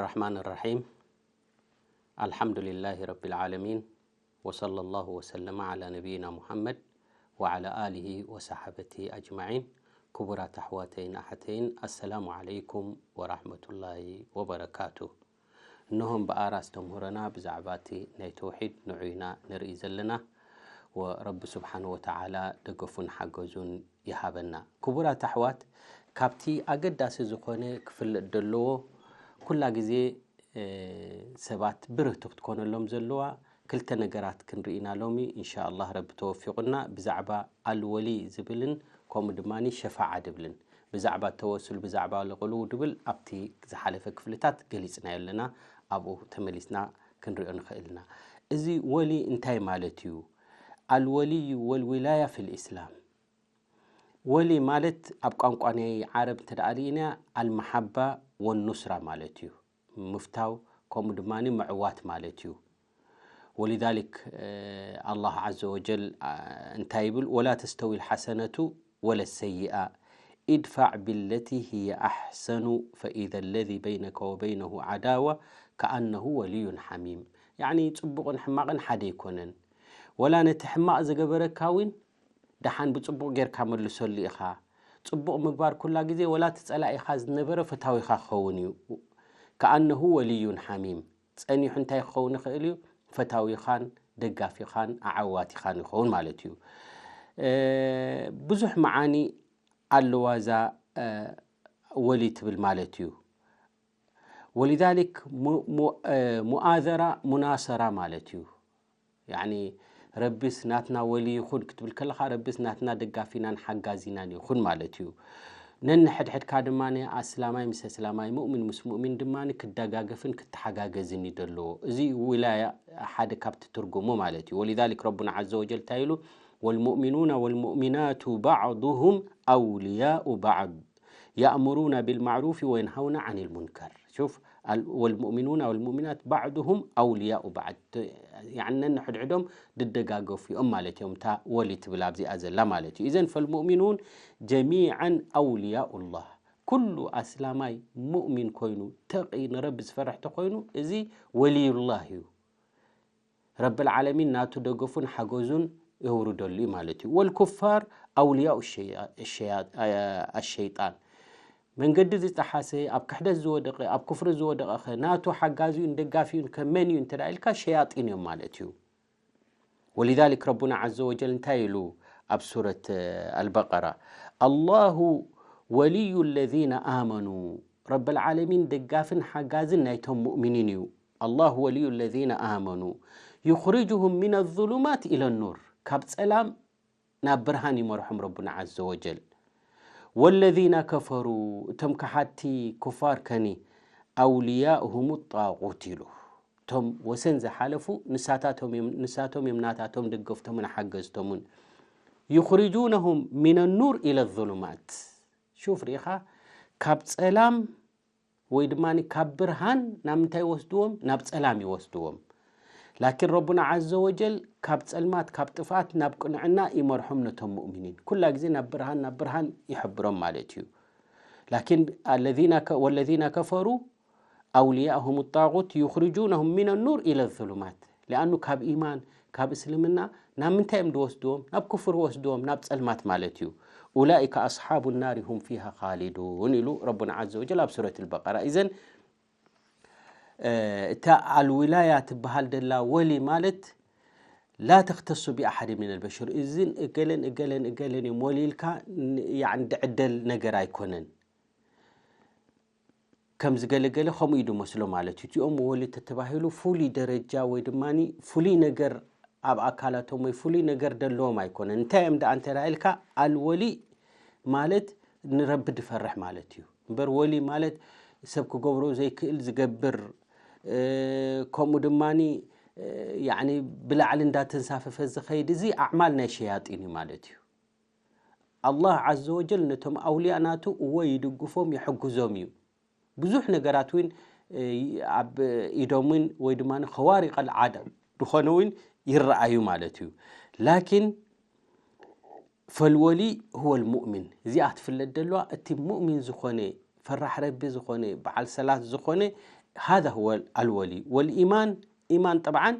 الرحمن الرحيم. الحمد لله رب العالمين. وصلى الله وسلم على نبينا محمد وعلى آله وصحابته أجمعين. ክቡራት ኣሕዋተይን ኣሓተይን፣ ኣሰላሙ ዓለይኩም ወራሕመቱላሂ ወበረካቱ። እነሆም ብኣር ኣስተምህሮና ብዛዕባ እቲ ናይ ተውሒድ ንዑ ኢና ንርኢ ዘለና። ወረቢ ስብሓን ወተዓላ ደገፉን ሓገዙን ይሃበና። ክቡራት ኣሕዋት፣ ካብቲ ኣገዳሲ ዝኾነ ክፍለጥ ዘለዎ፣ ኩላ ግዜ ሰባት ብርህቲ ክትኮነሎም ዘለዋ ክልተ ነገራት ክንርኢ ኢና ሎሚ። እንሻ ኣላህ ረቢ ተወፊቑና ብዛዕባ ኣልወሊ ዝብልን ከምኡ ድማ ሸፋዓ ድብልን፣ ብዛዕባ ተወሱል፣ ብዛዕባ ልቕልው ድብል ኣብቲ ዝሓለፈ ክፍልታት ገሊጽናዮ ኣለና። ኣብኡ ተመሊስና ክንሪኦ ንኽእል ኢና። እዚ ወሊ እንታይ ማለት እዩ? ኣልወልዩ ወልዊላያ ፊል ኢስላም። ወሊ ማለት ኣብ ቋንቋ ናይ ዓረብ እንተ ደኣ ርኢና ኣልመሓባ ወኑስራ ማለት እዩ። ምፍታው ከምኡ ድማ ምዕዋት ማለት እዩ። ወሊዛሊክ ኣላህ ዓዘ ወጀል እንታይ ይብል? ወላ ተስተዊ ልሓሰነቱ ወለ ሰይኣ ኢድፋዕ ብለቲ ህየ ኣሕሰኑ ፈኢዘ ለዚ በይነከ ወበይነሁ ዓዳዋ ከኣነሁ ወልዩን ሓሚም። ያዕኒ ጽቡቕን ሕማቕን ሓደ ኣይኮነን። ወላ ነቲ ሕማቕ ዝገበረካ እውን ደሓን ብጽቡቕ ጌርካ መልሰሉ ኢኻ። ጽቡቕ ምግባር ኩላ ግዜ ወላ እቲ ጸላኢኻ ዝነበረ ፈታዊኻ ክኸውን እዩ። ከኣነሁ ወልዩን ሓሚም። ጸኒሑ እንታይ ክኸውን ይኽእል እዩ? ፈታዊኻን ደጋፊኻን ኣዓዋቲኻን ይኸውን ማለት እዩ። ብዙሕ መዓኒ ኣለዋ እዛ ወሊ ትብል ማለት እዩ። ወሊዛሊክ ሙኣዘራ ሙናሰራ ማለት እዩ። ያኒ ረቢስ ናትና ወሊ ይኹን ክትብል ከለኻ ረቢስ ናትና ደጋፊናን ሓጋዚናን ይኹን ማለት እዩ። ነንሕድሕድካ ድማ ኣስላማይ ምስ ኣስላማይ፣ ሙእሚን ምስ ሙእሚን ድማ ክደጋገፍን ክተሓጋገዝን እዩ ዘለዎ። እዚ ውላያ ሓደ ካብቲ ትርጉሙ ማለት እዩ። ወሊዛሊክ ረቡና ዓዘ ወጀል እንታይ ኢሉ? ወልሙእሚኑና ወልሙእሚናቱ ባዕዱሁም ኣውልያኡ ባዕድ የእምሩና ቢልማዕሩፊ ወየንሃውና ዓኒል ሙንከር። ሹፍ፣ ወልሙእሚኑና ወልሙእሚናት ባዕዱሁም ኣውልያኡ ባዕድ። ያኒ ነንሕድሕዶም ድደጋገፉ እዮም ማለት እዮም። እታ ወሊ ትብል ኣብዚኣ ዘላ ማለት እዩ። ኢዘን ፈልሙእሚኑን ጀሚዓን ኣውልያኡላህ። ኩሉ ኣስላማይ ሙእሚን ኮይኑ ተቒ ንረቢ ዝፈርሕ ተኮይኑ እዚ ወልዩላህ እዩ። ረብል ዓለሚን ናቱ ደገፉን ሓገዙን የውርደሉ እዩ ማለት እዩ። ወልኩፋር ኣውልያኡ ኣሸይጣን። መንገዲ ዝጠሓሰ፣ ኣብ ክሕደት ዝወደቐ፣ ኣብ ኩፍሪ ዝወደቐ ኸ ናቱ ሓጋዚኡን ደጋፊኡን ከ መን እዩ እንተ ኢልካ ሸያጢን እዮም ማለት እዩ። ወሊዛሊክ ረቡና ዓዘ ወጀል እንታይ ኢሉ ኣብ ሱረት ኣልበቀራ? ኣላሁ ወልዩ ለዚነ ኣመኑ። ረብል ዓለሚን ደጋፍን ሓጋዝን ናይቶም ሙእሚኒን እዩ። ኣላሁ ወልዩ ለዚነ ኣመኑ ዩኽርጅሁም ሚነ ዙሉማት ኢለ ኑር። ካብ ጸላም ናብ ብርሃን ይመርሖም ረቡና ዓዘ ወጀል። ወለዚነ ከፈሩ፣ እቶም ከሓድቲ ኩፋር ከኒ ኣውልያኡሁም ጣጉት ኢሉ። እቶም ወሰን ዝሓለፉ ንሳታቶም እዮም፣ ንሳቶም እዮም ናታቶም ደገፍቶምን ሓገዝቶምን። ዩኽርጁነሁም ሚነ ኑር ኢለ ዙሉማት። ሹፍ ርኢኻ፣ ካብ ጸላም ወይ ድማ ካብ ብርሃን ናብ ምንታይ ይወስድዎም? ናብ ጸላም ይወስድዎም። ላኪን ረቡና ዓዘ ወጀል ካብ ጸልማት፣ ካብ ጥፍኣት ናብ ቅንዕና ይመርሖም ነቶም ሙእሚኒን። ኩላ ግዜ ናብ ብርሃን፣ ናብ ብርሃን ይሕብሮም ማለት እዩ። ላኪን ኣለዚነ ከ-፣ ወለዚነ ከፈሩ ኣውልያእሁም ጣጉት ዩኽርጁነሁም ሚነ ኑር ኢለ ዙሉማት። ሊኣኑ ካብ ኢማን፣ ካብ እስልምና ናብ ምንታይ እዮም ዝወስድዎም? ናብ ኩፍር ወስድዎም፣ ናብ ጸልማት ማለት እዩ። ኡላኢከ ኣስሓቡ ናሪ ሁም ፊሃ ኻሊዱን ኢሉ ረቡና ዓዘ ወጀል ኣብ ሱረት ኣልበቀራ። ኢዘን እታ ኣልዊላያ ትበሃል ደላ ወሊ ማለት ላ ተኽተሱ ቢኣሓድ ሚን ኣልበሽር፣ እዝን እገለን እገለን እገለን እዮም ወሊ ኢልካ ን-፣ ያዕኒ ድዕደል ነገር ኣይኮነን። ከም ዝገለገለ ከምኡ እዩ ድመስሎ ማለት እዩ። እቲኦም ወሊ ተተባሂሉ ፍሉይ ደረጃ ወይ ድማ ፍሉይ ነገር ኣብ ኣካላቶም ወይ ፍሉይ ነገር ደለዎም ኣይኮነን። እንታይ እዮም ደኣ እንተ ኢልካ፣ ኣልወሊ ማለት ንረቢ ድፈርሕ ማለት እዩ። እምበር ወሊ ማለት ሰብ ክገብሮ ዘይክእል ዝገብር፣ እ፣ ከምኡ ድማ፣ እ፣ ያዕኒ ብላዕሊ እንዳተንሳፈፈ ዝኸይድ፣ እዚ ኣዕማል ናይ ሸያጢን እዩ ማለት እዩ። ኣላህ ዓዘ ወጀል ነቶም ኣውልያ ናቱ እወ ይድግፎም፣ ይሕግዞም እዩ። ብዙሕ ነገራት እውን፣ እ፣ ኣብ ኢዶም እውን ወይ ድማ ኸዋሪቀል ዓዳ ዝኾነ እውን ይረኣዩ ማለት እዩ። ላኪን ፈልወሊ ሁወል ሙእሚን፣ እዚኣ ትፍለጥ ደለዋ፣ እቲ ሙእሚን ዝኾነ፣ ፈራሕ ረቢ ዝኾነ፣ በዓል ሰላት ዝኾነ፣ هذا هو الولي والإيمان إيمان طبعا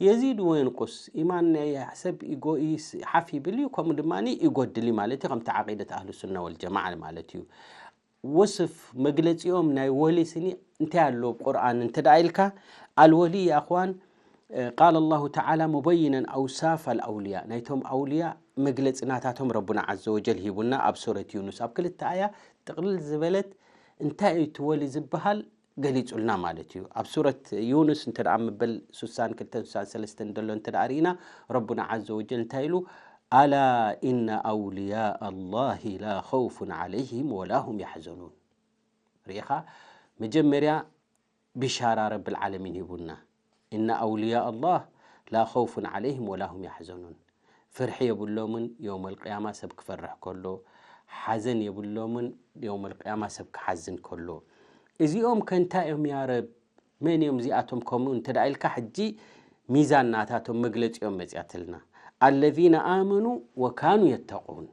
يزيد وينقص إيمان ናይ ሰብ ይጎ- ይስ- ሓፍ ይብል እዩ ከምኡ ድማ ይጎድል እዩ ማለት እዩ ከምቲ ዓቂደት ኣህሉ ሱና ወልጀማዓ ማለት እዩ ወስፍ መግለፂኦም ናይ ወሊ ስኒ እንታይ ኣሎ ቁርኣን እንተ ደኣ ኢልካ الولي يا أخوان قال الله تعالى مبينا أوصاف الأولياء ናይቶም ኣውልያ መግለፂ ናታቶም ረቡና عز وجل ሂቡና ኣብ ሱረት ዩኑስ ኣብ ክልተ ኣያ ጥቕልል ዝበለት እንታይ እዩ እቲ ወሊ ዝበሃል ገሊጹልና ማለት እዩ ኣብ ሱረት ዩኑስ እንተ ደኣ መበል ሱሳን ክልተን ሱሳን ሰለስተን ደሎ እንተ ደኣ ርኢና ረቡና عز وجل እንታይ ኢሉ ألا إن أولياء الله لا خوف عليهم ولا هم يحزنون ርኢኻ መጀመርያ ቢሻራ ረብል ዓለሚን ሂቡና إن أولياء الله لا خوف عليهم ولا هم يحزنون ፍርሒ የብሎምን የውመል ቅያማ ሰብ ክፈርሕ ከሎ ሓዘን የብሎምን የውመል ቅያማ ሰብ ክሓዝን ከሎ እዚኦም ከ እንታይ እዮም ያረብ መን እዮም እዚኣቶም ከምኡ እንተ ደኣ ኢልካ ሕጂ ሚዛን ናታቶም መግለፂኦም መፅያትልና الذين آمنوا وكانوا يتقون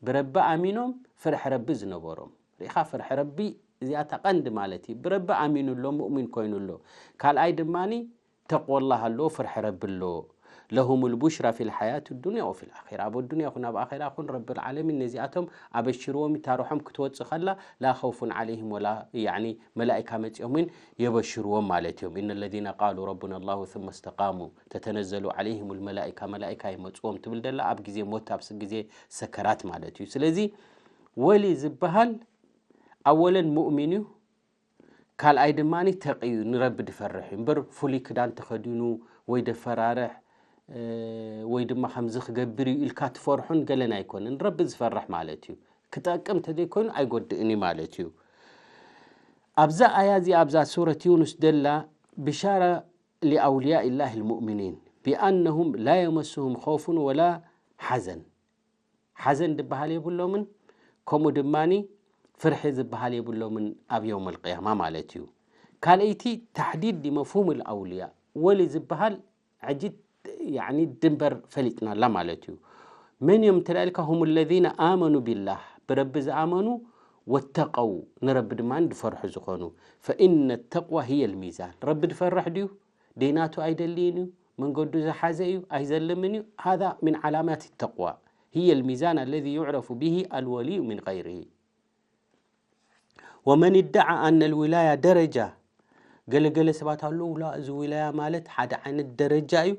ብረቢ ኣሚኖም ፍርሒ ረቢ ዝነበሮም ርኢኻ ፍርሒ ረቢ እዚኣታ ቀንዲ ማለት እዩ ብረቢ ኣሚኑ ኣሎ ሙእሚን ኮይኑ ኣሎ ካልኣይ ድማኒ ተቅወላህ ኣለዎ ፍርሒ ረቢ ኣለዎ لهم البشرى في الحياة الدنيا وفي الآخرة ኣብ ኣዱንያ ይኹን ኣብ ኣኼራ ይኹን ረቢ ልዓለሚን ነዚኣቶም ኣበሽርዎም እታ ርሖም ክትወፅእ ከላ لا خوف عليهم ولا يعني መላኢካ መፂኦም እውን የበሽርዎም ማለት እዮም إن الذين قالوا ربنا الله ثم استقاموا تتنزل عليهم الملائكة መላኢካ ይመፅዎም ትብል ደላ ኣብ ግዜ ሞት ኣብ ግዜ ሰከራት ማለት እዩ ስለዚ ወሊ ዝበሃል ኣወለን ሙእሚን እዩ ካልኣይ ድማ ተቂ እዩ ንረቢ ድፈርሕ እዩ እምበር ፍሉይ ክዳን ተኸዲኑ ወይ ደፈራርሕ ወይ ድማ ከምዚ ክገብር እዩ ኢልካ ትፈርሑን ገለን ኣይኮነን ረቢ ዝፈርሕ ማለት እዩ ክጠቅም ተዘይኮይኑ ኣይጎድእን እዩ ማለት እዩ ኣብዛ ኣያ እዚ ኣብዛ ሱረት ዩኑስ ደላ ብሻራ لأولياء الله المؤمنين بأنهم لا يمسهم خوف ولا حزن ሓዘን ድበሃል የብሎምን ከምኡ ድማኒ ፍርሒ ዝበሃል የብሎምን ኣብ የውም ልቅያማ ማለት እዩ ካልኣይቲ ተሕዲድ ሊመፍሁም ልኣውልያ ወሊ ዝበሃል ሕጂ ድንበር ፈሊጥናላ ማለት እዩ መን እዮም እንተ ኢልካ هم الذين آمنوا بالله ብረቢ ዝኣመኑ ወተቀው ንረቢ ድማ ድፈርሑ ዝኾኑ فإن التقوى هي الميزان ረቢ ድፈርሕ ድዩ ደይናቱ ኣይደልይን እዩ መንገዱ ዝሓዘ እዩ ኣይዘልምን እዩ هذا من علامات التقوى هي الميزان الذي يعرف به الولي من غيره ومن ادعى أن الولاية درجة ገለገለ ሰባት ኣለዉ ላ እዚ ዊላያ ማለት ሓደ ዓይነት ደረጃ እዩ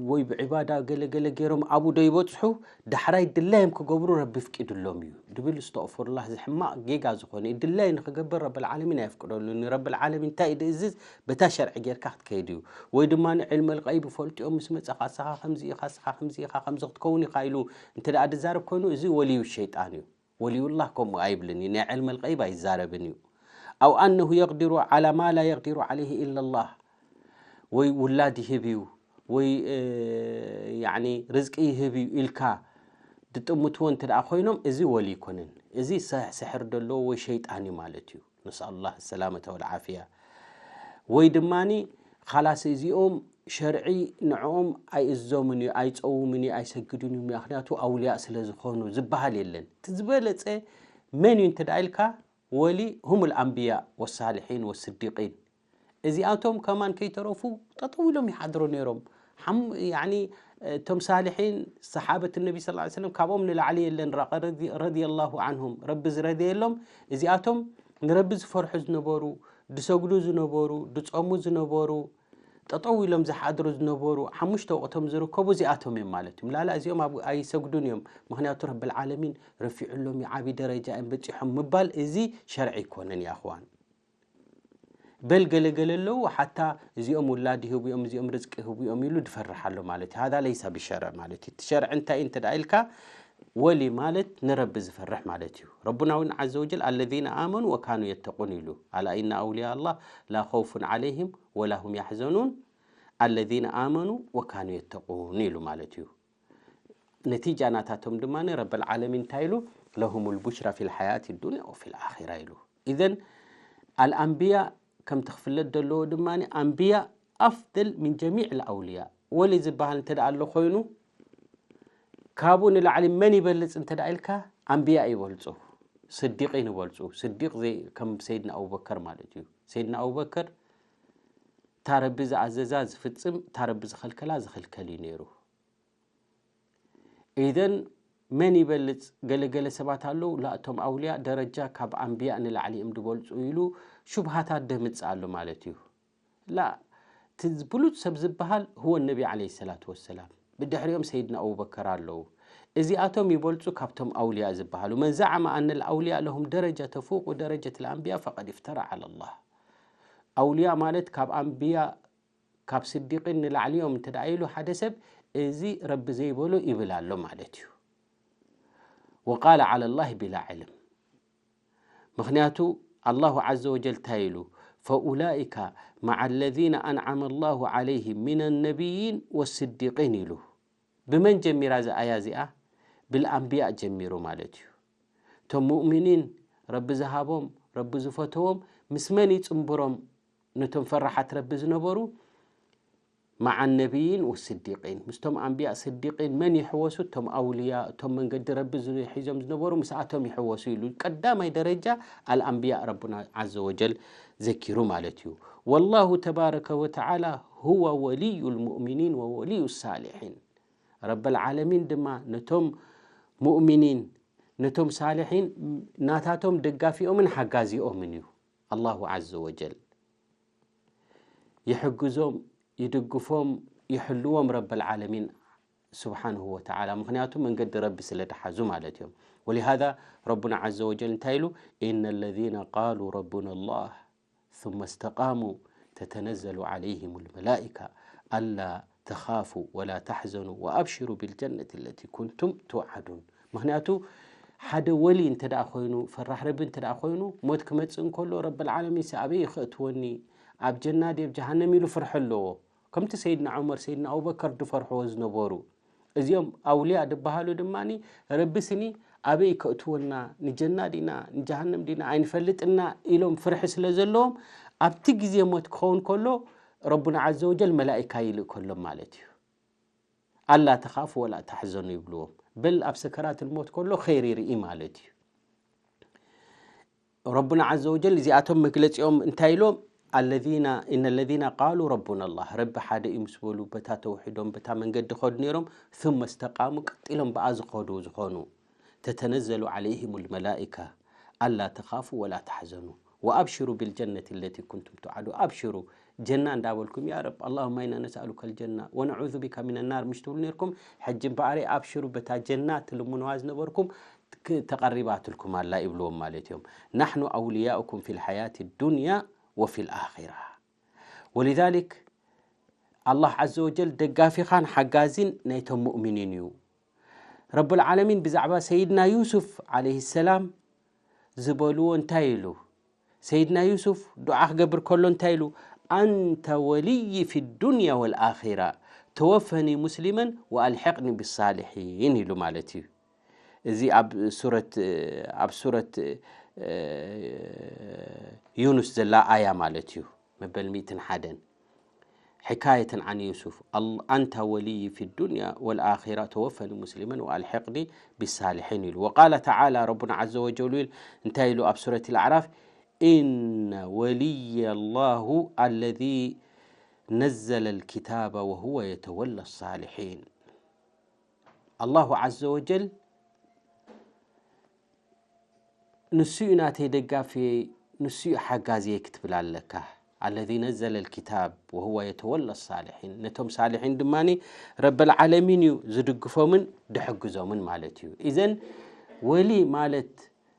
ወይ ብዕባዳ ገለገለ ገይሮም ኣብኡ ዶ ይበፅሑ ዳሕራይ ድላዮም ክገብሩ ረቢ ፍቂድሎም እዩ ድብል እስተቕፍሩላህ እዚ ሕማቕ ጌጋ ዝኾነ እዩ ድላይ ንክገብር ረብልዓለሚን ኣየፍቅደሉን እዩ ረብልዓለሚን እንታይ እዩ ድእዝዝ በታ ሸርዒ ጌርካ ክትከይድ እዩ ወይ ድማ ዕልመ ልቀይብ ይፈልጡ እዮም ምስ መፀኻ ስኻ ከምዚ ኢኻ ስኻ ከምዚ ኢኻ ከምዚ ክትከውን ኢኻ ኢሉ እንተ ደኣ ድዛረብ ኮይኑ እዚ ወልዩ ሸይጣን እዩ ወልዩላህ ከምኡ ኣይብልን እዩ ናይ ዕልመ ልቀይብ ኣይዛረብን እዩ أو أنه يقدر على ما لا يقدر عليه إلا الله ወይ ውላድ ይህብ እዩ ወይ ርዝቂ ይህብ እዩ ኢልካ ድጥምትዎ እንተ ደኣ ኮይኖም እዚ ወሊ ይኮንን እዚ ስሕር ደለዎ ወይ ሸይጣን እዩ ማለት እዩ نسأل الله السلامة والعافية ወይ ድማኒ ካላስ እዚኦም ሸርዒ ንዕኦም ኣይእዞምን እዩ ኣይፀውምን እዩ ኣይሰግድን እዩ ምክንያቱ ኣውልያእ ስለ ዝኾኑ ዝበሃል የለን እቲ ዝበለፀ መን እዩ እንተ ደኣ ኢልካ ወሊ هم الأنبياء والصالحين والصديقين እዚኣቶም ከማን ከይተረፉ ጠጠው ኢሎም ይሓድሩ ነይሮም እቶም ሳልሒን ሰሓበት ነቢ ስ ሰለም ካብኦም ንላዕሊ የለን ረዲ ላሁ ዓንሁም ረቢ ዝረደየሎም እዚኣቶም ንረቢ ዝፈርሑ ዝነበሩ ድሰግዱ ዝነበሩ ድፀሙ ዝነበሩ ጠጠው ኢሎም ዝሓድሩ ዝነበሩ ሓሙሽተ ወቅቶም ዝርከቡ እዚኣቶም እዮም ማለት እዮም ላላ እዚኦም ኣይሰግዱን እዮም ምክንያቱ ረብልዓለሚን ረፊዑሎም ዓብይ ደረጃ እዮም በፂሖም ምባል እዚ ሸርዒ ኣይኮነን ይኣኽዋን በል ገለገለ ኣለዉ ሓታ እዚኦም ውላድ ይህቡ እዮም እዚኦም ርዝቂ ይህቡ እዮም ኢሉ ድፈርሕ ኣሎ ማለት እዩ ሃዛ ለይሳ ብሸርዕ ማለት እዩ እቲ ሸርዕ እንታይ እንተ ደኣ ኢልካ ወሊ ማለት ንረቢ ዝፈርሕ ማለት እዩ ረቡና እውን ዘ ወጀል الذين آمنوا وكانوا يتقون ኢሉ ألا إن أولياء الله لا خوف عليهم ولا هم يحزنون الذين آمنوا وكانوا يتقون ኢሉ ማለት እዩ ነቲጃ ናታቶም ድማ ረብል ዓለሚን እንታይ ኢሉ ለሁም ልቡሽራ ፊ ልሓያት ዱንያ ወፊ ልኣራ ኢሉ ኢዘን ኣልኣንብያ ከምቲ ክፍለጥ ዘለዎ ድማ ኣንብያ ኣፍል ምን ጀሚዕ ልኣውልያ ወሊ ዝበሃል እንተ ኣሎ ኮይኑ ካብኡ ንላዕሊ መን ይበልፅ እንተ ኢልካ ኣንብያ ይበልፁ ስዲቂን ይበልፁ ስዲቅ ከም ሰይድና ኣቡበከር ማለት እዩ ሰይድና ኣቡበከር እታ ረቢ ዝኣዘዛ ዝፍጽም፣ እታ ረቢ ዝኸልከላ ዝኽልከል እዩ ነይሩ። ኢዘን መን ይበልጽ? ገለገለ ሰባት ኣለዉ፣ ላ እቶም ኣውልያ ደረጃ ካብ ኣንብያ ንላዕሊ እዮም ዝበልጹ ኢሉ ሹብሃታት ደምጽእ ኣሎ ማለት እዩ። ላ እቲ ብሉጽ ሰብ ዝበሃል ህወ ነቢ ዓለይሂ ሰላቱ ወሰላም፣ ብድሕሪኦም ሰይድና ኣቡበከር ኣለዉ። እዚኣቶም ይበልጹ ካብቶም ኣውልያ ዝበሃሉ። መን ዘዓመ ኣነ ልኣውልያ ለሁም ደረጃ ተፉቁ ደረጀት ልኣንብያ ፈቀድ እፍተራ ዓላ ላህ። ኣውልያ ማለት ካብ ኣንብያ ካብ ስዲቂን ንላዕሊ እዮም እንተ ደኣ ኢሉ ሓደ ሰብ፣ እዚ ረቢ ዘይበሎ ይብል ኣሎ ማለት እዩ። ወቃለ ዓላ ላህ ቢላ ዕልም። ምኽንያቱ ኣላሁ ዓዘ ወጀል እንታይ ኢሉ? ፈኡላኢካ መዓ ለዚነ ኣንዓመ ላሁ ዓለይሂም ሚነ ነቢይን ወስዲቂን ኢሉ። ብመን ጀሚራ እዛ ኣያ እዚኣ? ብልኣንብያ ጀሚሩ ማለት እዩ። እቶም ሙእሚኒን ረቢ ዝሃቦም፣ ረቢ ዝፈተዎም፣ ምስ መን ይጽንብሮም? ነቶም ፈራሓት ረቢ ዝነበሩ፣ መዓ ነቢይን ወስዲቂን፣ ምስቶም ኣንብያ ስዲቂን መን ይሕወሱ? እቶም ኣውልያ፣ እቶም መንገዲ ረቢ ዝ- ሒዞም ዝነበሩ ምስኣቶም ይሕወሱ ኢሉ ቀዳማይ ደረጃ ኣልኣንብያ ረቡና ዓዘ ወጀል ዘኪሩ ማለት እዩ። ወላሁ ተባረከ ወተዓላ ሁወ ወልዩ ልሙእሚኒን ወወልዩ ሳሊሒን። ረበልዓለሚን ድማ ነቶም ሙእሚኒን፣ ነቶም ሳልሒን ናታቶም ደጋፊኦምን ሓጋዚኦምን እዩ ኣላሁ ዓዘ ወጀል። ይሕግዞም፣ ይድግፎም፣ ይሕልዎም ረበልዓለሚን ስብሓንሁ ወተዓላ። ምኽንያቱ መንገዲ ረቢ ስለ ደሓዙ ማለት እዮም። ወሊሃዛ ረቡና ዓዘ ወጀል እንታይ ኢሉ? ኢነ ለዚነ ቃሉ ረቡና ላህ ثم استقاموا تتنزل عليهم الملائكة ألا تخافوا ولا تحزنوا وأبشروا بالجنة التي كنتم توعدون። ምኽንያቱ ሓደ ወሊ እንተ ደኣ ኮይኑ፣ ፈራሕ ረቢ እንተ ደኣ ኮይኑ፣ ሞት ክመጽእ እንከሎ ረብል ዓለሚን ሲ ኣበይ እዩ ከእትወኒ? ኣብ ጀና ድየ ኣብ ጀሃነም ኢሉ ፍርሒ ኣለዎ። ከምቲ ሰይድና ዑመር፣ ሰይድና ኣቡበከር ድፈርሕዎ ዝነበሩ። እዚኦም ኣውልያ ድበሃሉ ድማ ረቢ ስኒ ኣበይ ከእትወና፣ ንጀና ዲና ንጀሃነም ዲና ኣይንፈልጥና ኢሎም ፍርሒ ስለ ዘለዎም፣ ኣብቲ ግዜ ሞት ክኸውን ከሎ ረቡና ዓዘ ወጀል መላኢካ ይልእከሎም ማለት እዩ። ኣላ ተኻፉ ወላ ተሕዘኑ ይብልዎም። በል ኣብ ሰከራት ልሞት ከሎ ኸይር ይርኢ ማለት እዩ። ረቡና ዓዘ ወጀል እዚኣቶም መግለጺኦም እንታይ ኢሎም? ኣለዚና፣ ኢነ ለዚና ቃሉ ረቡና ላህ፣ ረቢ ሓደ እዩ ምስ በሉ፣ በታ ተውሒዶም፣ በታ መንገዲ ኸዱ ነይሮም፣ ثم استقاموا፣ ቀጢሎም ብኣ ዝኸዱ ዝኾኑ፣ ተተነዘሉ ዓለይሂም ልመላኢካ ኣላ ተኻፉ ወላ ተሕዘኑ ወኣብሽሩ ቢልጀነት ለቲ ኩንቱም ትዓዱ። ኣብሽሩ፣ ጀና እንዳበልኩም፣ ያ ረብ፣ ኣላሁማ ኢና ነስኣሉከ ልጀና ወነዑዙ ቢካ ሚነ ናር ምሽ ትብሉ ነርኩም። ሕጂ እምበኣር ኣብሽሩ፣ በታ ጀና ትልምንዋ ዝነበርኩም ክ- ተቐሪባትልኩም ኣላ ይብልዎም ማለት እዮም። ናሕኑ ኣውልያኡኩም ፊ ልሓያት ዱንያ ወፊ ልኣኺራ። ወሊዛሊክ ኣላህ ዓዘ ወጀል ደጋፊኻን ሓጋዚን ናይቶም ሙእሚኒን እዩ። ረቡል ዓለሚን ብዛዕባ ሰይድና ዩሱፍ ዓለይሂ ሰላም ዝበልዎ እንታይ ኢሉ? ሰይድና ዩሱፍ ዱዓ ክገብር ከሎ እንታይ ኢሉ? ኣንተ ወልይ ፊ ዱንያ ወልኣኺራ ተወፈኒ ሙስሊመን ወኣልሕቅኒ ብሳልሒን ኢሉ ማለት እዩ። እዚ ኣብ ሱረት ኣብ ሱረት ዩኑስ ዘላ ኣያ ማለት እዩ። መበል ሚእትን ሓደን። حكاية عن يوسف، ال- أنت ولي في الدنيا والآخرة توفني مسلما وألحقني بالصالحين ኢሉ። وقال تعالى፣ ረቡና ዓዘ ወጀሉ ኢል እንታይ ኢሉ ኣብ ሱረት ልኣዕራፍ? إن ولي الله الذي نزل الكتاب وهو يتولى الصالحين። ኣላሁ ዓዘ ወጀል ንሱ እዩ ናተይ ደጋፊየይ፣ ንሱ እዩ ሓጋዚየይ ክትብል ኣለካ። ኣለዚ ነዘለ ልኪታብ ወህወ የተወለ ሳልሒን፣ ነቶም ሳልሒን ድማ ረበል ዓለሚን እዩ ዝድግፎምን ድሕግዞምን ማለት እዩ። ኢዘን ወሊ ማለት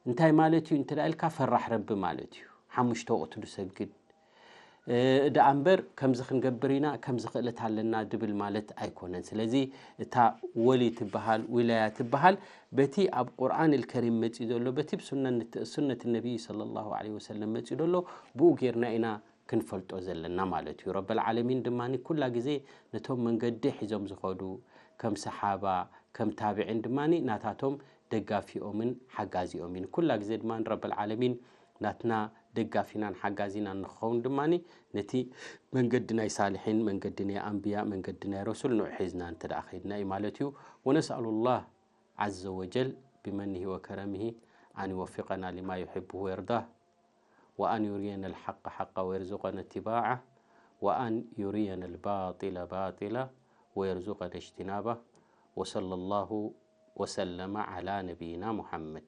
እንታይ ማለት እዩ እንተ ኢልካ፣ ፈራሕ ረቢ ማለት እዩ። ሓሙሽተ ወቕቲ ድሰግድ፣ ደኣ እምበር ከምዚ ክንገብር ኢና፣ ከምዚ ክእለት ኣለና ድብል ማለት ኣይኮነን። ስለዚ እታ ወሊ ትበሃል፣ ዊላያ ትበሃል፣ በቲ ኣብ ቁርኣን ልከሪም መጺኡ ዘሎ፣ በቲ ብሱነን- ሱነት ነቢይ ሰለላሁ ዐለይሂ ወሰለም መጺኡ ዘሎ፣ ብኡ ጌርና ኢና ክንፈልጦ ዘለና ማለት እዩ። ረበል ዓለሚን ድማ ኩላ ግዜ ነቶም መንገዲ ሒዞም ዝኸዱ ከም ሰሓባ፣ ከም ታብዒን ድማ ናታቶም ደጋፊኦምን ሓጋዚኦም እዩ። ኩላ ግዜ ድማ ረበል ዓለሚን ናትና ደጋፊናን ሓጋዚናን ንክኸውን ድማ ነቲ መንገዲ ናይ ሳልሒን፣ መንገዲ ናይ ኣንብያ፣ መንገዲ ናይ ረሱል ንዑ ሒዝና እንተ ደኣ ኸይድና እዩ ማለት እዩ። ወነስኣሉላህ ዓዘ ወጀል ብመንሂ ወከረምሂ ኣን ይወፊቀና ሊማ ዩሕብሁ ወየርዳህ። وأن يرينا الحق حقا ويرزقنا اتباعه، وأن يرينا الباطل باطلا ويرزقنا اجتنابه. وصلى الله وسلم على نبينا محمد.